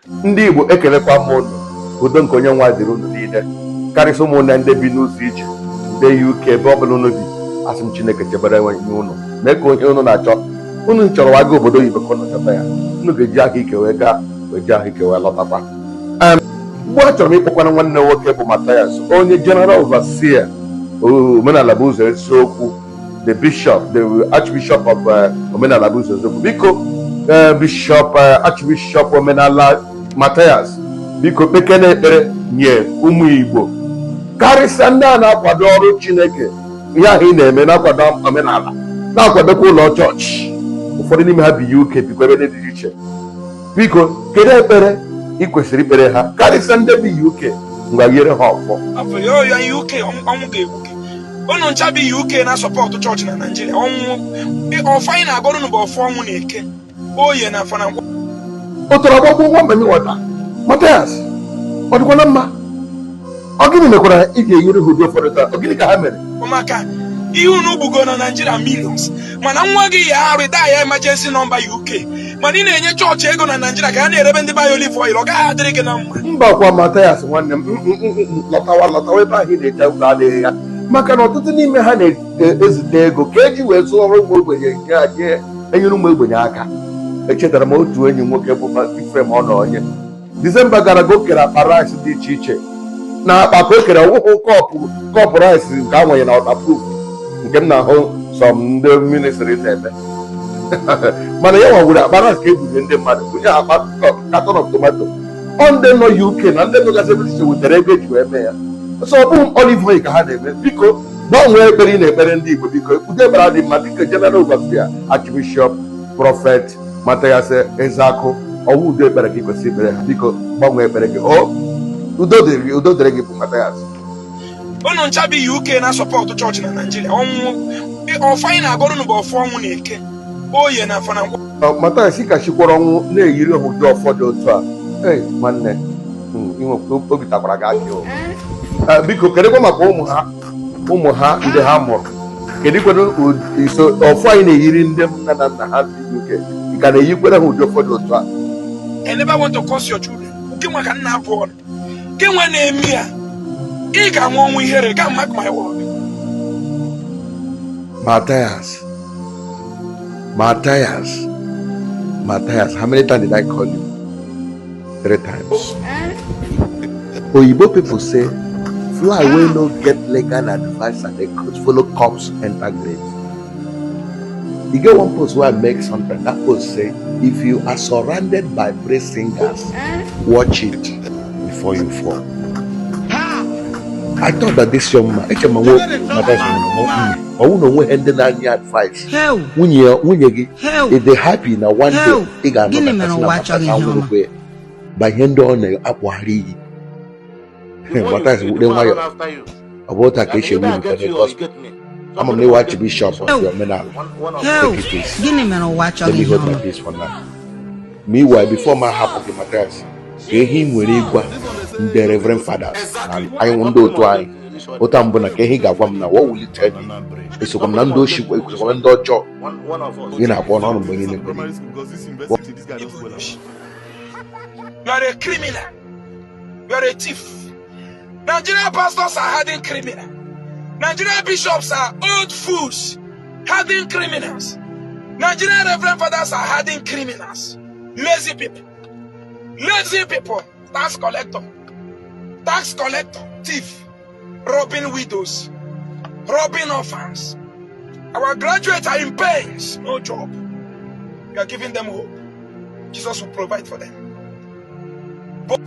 Ndị Igbo, ekelekwa m unu. Udo nke onye nwe dịrị unu niile, karịsịa ụmụnne ndị bi n'ụzọ ije, ndị UK, ebe ọ bụla unu bi. Asị m Chineke chebere nye unu, mee ka onye unu na-achọ, unu chọrọ waga obodo oyibo, ka unu chọta ya. Unu ga-eji ahụ ike wee gaa, wee ji ahụ ike wee lọtakwa. Mgbe a chọrọ m ịkpọkwana nwanne nwoke bụ Mathias, onye General Overseer Omenala Bụ Ụzọ Eziokwu, the bishop, the Archbishop of Omenala Bụ Ụzọ Eziokwu. Biko, Bishop, Archbishop Omenala Mathias, biko kpekene ekpere nye ụmụ Igbo, karịsịa ndị a na-akwado ọrụ Chineke. Ihe ahụ ị na-eme, na-akwado omenala, na-akwadokwa ụlọ chọọchị, ụfọdụ n'ime ha bi UK, bikwa ebe dị iche. Biko, kedu ekpere ị kwesịrị ikpere ha, karịsịa ndị bi UK? Ngwa, nyere ha ọfọ. Afọ ya ya UK, ọnwụ ga-egbu gị. Unu ncha bi UK na support chọọchị na Naijiria, ọnwụ. Ọfọ anyị na-agọrọ unu bụ ọfọ ọnwụ na Eke, Oye na Afọ na Nkwọ. O tọrọ agbagbo nwa mmemme wata. Mathias, ọ dịkwana mma? Ọ gịnị mekwara ị ga-enyere ha ụdị ụfọdụ taa? Ọ gịnị ka ha mere? Maka ihe unu gbugo na Naijiria, millions, mana nwa gị ya arụ daa ya emergency number UK, mana ị na-enye chọọchị ego na Naijiria ka ha na-erebe ndị baya olive oil. Ọ gaghị adịrị gị na mma. Mbakwa, Mathias nwanne m, lọtawa, lọtawa. Ebe ahụ ị na-eche ụzọ adịghị ya, maka na ọtụtụ n'ime ha na-ezite ego ka eji wee zụọrọ ụmụ ogbenye nke a nye enyere ụmụ ogbenye aka. Echetara m otu enyi nwoke bụ Ifrem, ọ nọ onye Disemba gara aga, o kere akpa rice dị iche iche na akpa ka o kere ọwụhụ cup rice nke a nwanye na waterproof, nke m na-ahụ some ndị ministry na-eme, mana ya nwawere akpa rice ka ebunye ndị mmadụ, bunye akpa carton of tomato. Ọ ndị nọ UK na ndị nọgasị ebe dị iche wetara ego eji wee mee ya. So ọ bụghị olive oil ka ha na-eme. Biko, gbanwee ekpere ị na-ekpere ndị Igbo. Biko, ụdị ekpere dị mma dịka General Overseer Archbishop Prophet Mathias Ezeakụ, ọwụ ụdị ekpere ka ị kwesịrị ikpere ha. Biko, gbanwee ekpere gị. O udo dịrị gị, udo dịrị gị bụ Mathias. Unu ncha bi UK na support chọọchị na Naijiria, ọnwụ. Ọfọ anyị na-agọrọ unu bụ ọfọ ọnwụ na Eke, Oye na Afọ na Nkwọ. Mathias, ị ka chikwara ọnwụ na-eyiri ha ụdị ọfọ dị otu a. Ee, nwanne, obi takwara gị akị o. Biko, kedụkwa maka ụmụ ha, ụmụ ha ndị ha mụrụ? Kedụkwanụ iso ọfọ anyị na-eyiri ndị nna na nna ha ndị UK? Ị ka na-eyikwere ha ụdị ọfọ dị otu a? I never want to curse your children. Gị nwa ka nna abụ ọnụ, gị nwa na-eme ya, ị ga-anwụ ọnwụ ihere. Ga mark my word. Matthias, Matthias, Matthias, how many times did I call you? Three times. Oyibo people say, fly wey no get legal adviser dey follow corpse enter grave. E get one post wey I make sometime. That post say, if you are surrounded by praise singers, watch it before you fall. I thought that this young man, eche ma nwo Matthias nwere nwunye, ọ wụ na onwe ha ndị na-anye advice. Hell, Nwunye ya, nwunye gị, hell, ị dị happy na one day hell. ị ga-anọ Gịnị ka mere kasị na ụwa achọghị Matthias ihe ọma? anwụrụkwa ya ba ihe ndị ọ na-akpụgharị iyi. Matthias, were nwayọ. Ọ bụ otu a ka esi eme nke gospel. Ama m na ịwa Archbishop of the Omenala. Hell, Take it easy. gịnị mere ụwa Let achọghị me ihe hold my ọma? peace for now. Meanwhile, before ma hapụ gị, Matthias, ka ihe ị nwere ịgwa ndị Reverend Fathers na anyị ndị otu anyị otu a mbụ, na ka ihe ị ga-agwa m na, what will you tell me? Esokwa m na ndị oshi, esokwa m na ndị ọjọọ ị na-akpọ n'ọnụ mgbe niile, mgbe niile? You are a criminal. You are a thief. Nigerian pastors are hardened criminals. Nigerian bishops are old fools, hardened criminals. Nigerian reverend fathers are hardened criminals. Lazy people. Lazy people. Tax collector. Tax collector. Thief. Robbing widows. Robbing orphans. Our graduates are in pains. No job. You are giving them hope. Jesus will provide for them. But